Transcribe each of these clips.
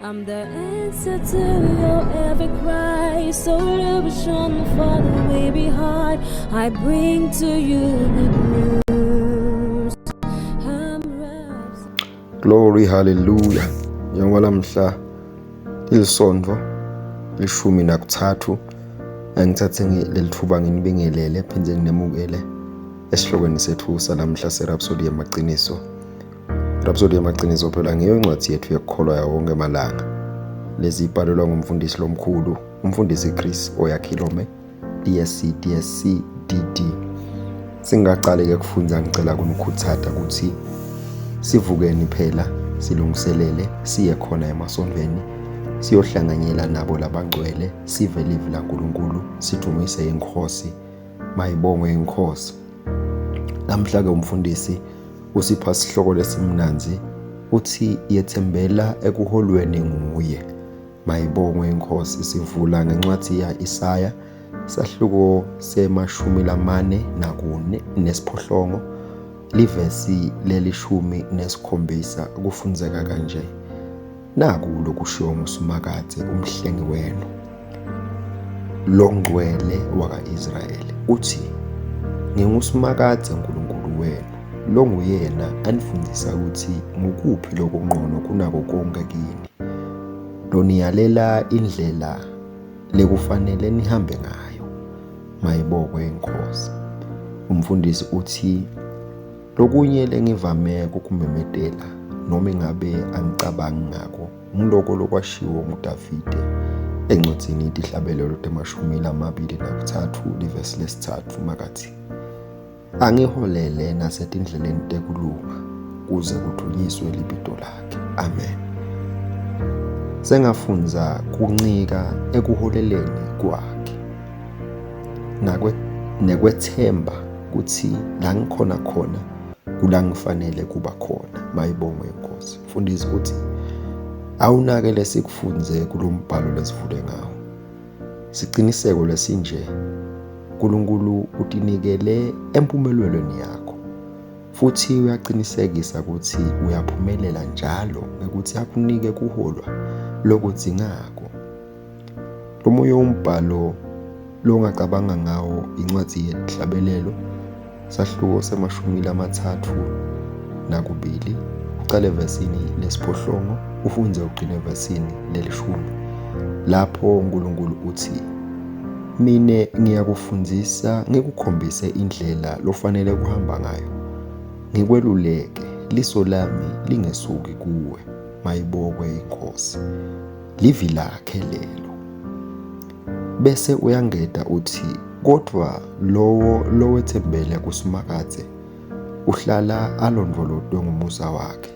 I'm the answer to your every cry, solution for the weary heart. I bring to you good news. I'm wrapped. Glory, hallelujah. Njengoba lamhla ilisonto lishumi nakuthathu, angithathe leli thuba nginibingelele phinde nginemukele esihlokweni sethu salamhla seRhapsody yamaqiniso. Rhapsody yamaqiniso phela ngiyo incwadi yethu yokukholwa yawo wonke amalanga. Lezi ibhalelwa ngumfundisi lomkhulu, umfundisi Chris Oyakhilome, DSC DSC DD. Singaqali-ke kufundza, ngicela kunikhuthaza ukuthi sivukeni phela silungiselele siye khona emasontweni siyohlanganyela nabo labangcwele sive livi laNkulunkulu sidumise inkosi mayibongwe inkosi. Namhla-ke umfundisi usipha sihloko lesimnanzi uthi yethembela ekuholweni nguye. Mayibongwe inkosi. Sivula ngencwadi ya-Isaya sahluko semashumi lamane nakune nesiphohlongo livesi lelishumi nesikhombisa kufundzeka kanje: naku lokushiwo nguSimakadze umhlengi wenu, longcwele waka-Israyeli, uthi nginguSimakadze uNkulunkulu wenu longuyena anifundisa ukuthi ngukuphi lokungcono kunako konke kini, loniyalela indlela lekufanele nihambe ngayo. Mayibongwe inkosi. Umfundisi uthi lokunye lengivame ukukumemetela noma ingabe angicabangi ngako ngiloko lokwashiwo nguDavide encwadzini Tihlabelelo temashumi lamabili nakuthathu livesi lesithathu makathi angiholele nasetindleleni tekulunga kuze kudunyiswe libito lakhe. Amen. Sengafundza kuncika ekuholeleni kwakhe nekwethemba ukuthi la ngikhona khona kula ngifanele kuba khona. Mayibongwe inkosi. Mfundisi uthi awunake lesikufunze kulombhalo lesivule ngawo. Siciniseko lesinje, uNkulunkulu utinikele empumelelweni yakho futhi uyaqinisekisa ukuthi uyaphumelela njalo ngekuthi akunike kuholwa lokudzingako. Lomunye umbhalo longacabanga ngawo incwadi yehlabelelo sahluko semashumi lamathathu nakubili ucale evesini lesiphohlongo ufundze ugcine evesini lelishumi lapho uNkulunkulu uthi mine ngiyakufundzisa ngikukhombise indlela lofanele kuhamba ngayo, ngikweluleke, liso lami lingesuki kuwe. Mayibongwe inkosi. Livi lakhe lelo. Bese uyangeta uthi kodwa lowo lowethembele kuSimakadze uhlala alondvolotwe ngumusa wakhe.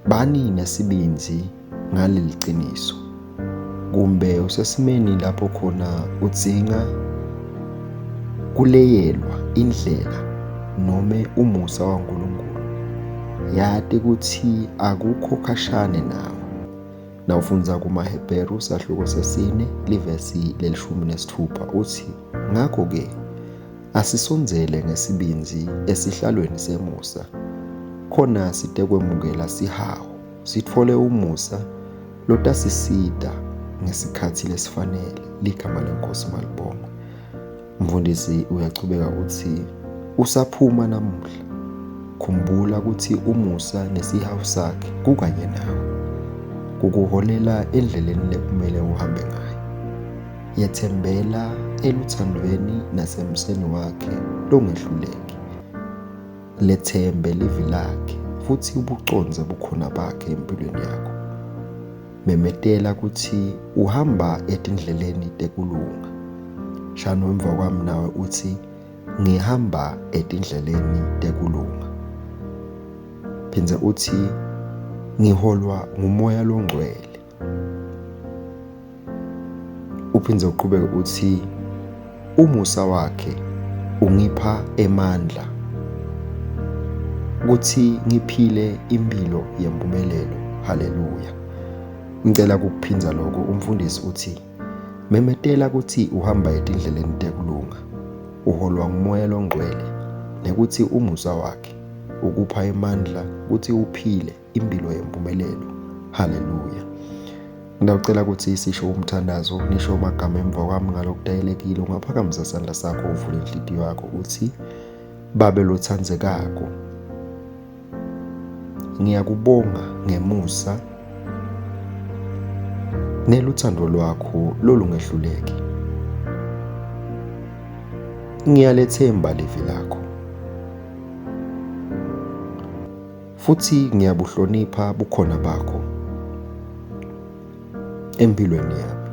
Bani nesibindzi ngaleli qiniso. Kumbe usesimeni lapho khona udzinga kuleyelwa indlela nome umusa waNkulunkulu. Yati ukuthi akukho khashane nawe. Nawufundza kumaHebheru sahluko sesine livesi lelishumi nesithupha uthi ngakho-ke asisondzele ngesibindzi esihlalweni semusa khona sitekwemukela sihawu sitfole umusa lotasisita ngesikhatsi lesifanele. Ligama lenkosi malibongwe. Mfundisi uyachubeka uthi usaphuma namuhla, khumbula ukuthi umusa nesihawu sakhe kukanye nawe, kukuholela endleleni lekumele uhambe ngayo. Yethembela eluthandweni nasemseni wakhe longehluleki. Lethembe livi lakhe futhi ubucondze bukhona bakhe empilweni yakho. Memetela ukuthi uhamba etindleleni tekulunga. Shano emva kwami nawe uthi ngihamba etindleleni tekulunga. Phindze uthi ngiholwa ngumoya longcwele. Uphindze uqhubeke uthi umusa wakhe ungipha emandla ukuthi ngiphile impilo yempumelelo. Haleluya. Ngicela ukukuphinza lokho. Umfundisi uthi memetela ukuthi uhamba etindleleni tekulunga, uholwa ngumoya longcwele, nekuthi umusa wakhe ukupha emandla ukuthi uphile impilo yempumelelo. Haleluya. Ngiyacela ukuthi sisho umthandazo, nisho amagama emva kwami ngalokudayelekile. Ungaphakamisa isandla sakho uvule inhliziyo yakho uthi, Babe lothandzekako, ngiyakubonga ngemusa neluthando lwakho lolungehluleki. Ngiyalethemba livi lakho futhi ngiyabuhlonipha bukhona bakho empilweni yami.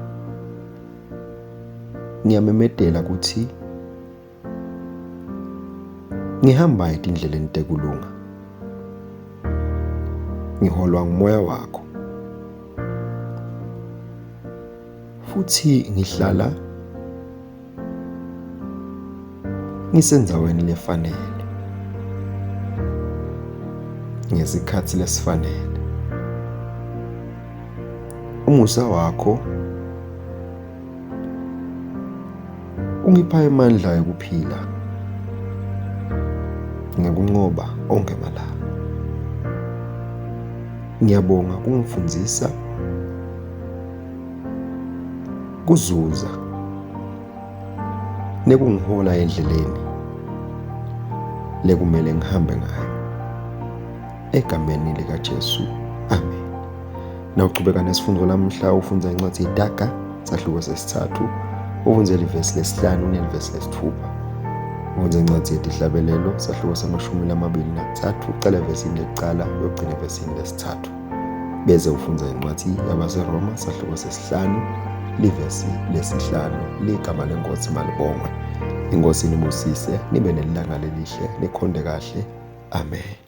Ngiyamemedela ukuthi ngihamba etindleleni tekulunga. Ngiholwa ngumoya wakho. Futhi ngihlala ngisendzaweni lefanele ngesikhathi lesifanele. Umusa wakho ungipha emandla ekuphila ngekunqoba onke malanga. Ngiyabonga kungifundzisa kuzuza nekungihola endleleni lekumele ngihambe ngayo. Egameni likaJesu, amen. Nawuchubeka nesifundo lamhla ufundza incwadi yeTaga, sahluko sesithathu, ufundzele ivesi lesihlanu nelivesi lesithupha. Ufundze incwadi yetihlabelelo, sahluko sama-23, ucala evesini lekucala uyogcina evesini lesithathu. Bese ufundza incwadi yabaseRoma, sahluko sesihlanu, livesi lesihlanu. Ligama lenkosi malibongwe. Inkosi inibusise, nibe nelilanga lelihle, nikhonde kahle. Amen.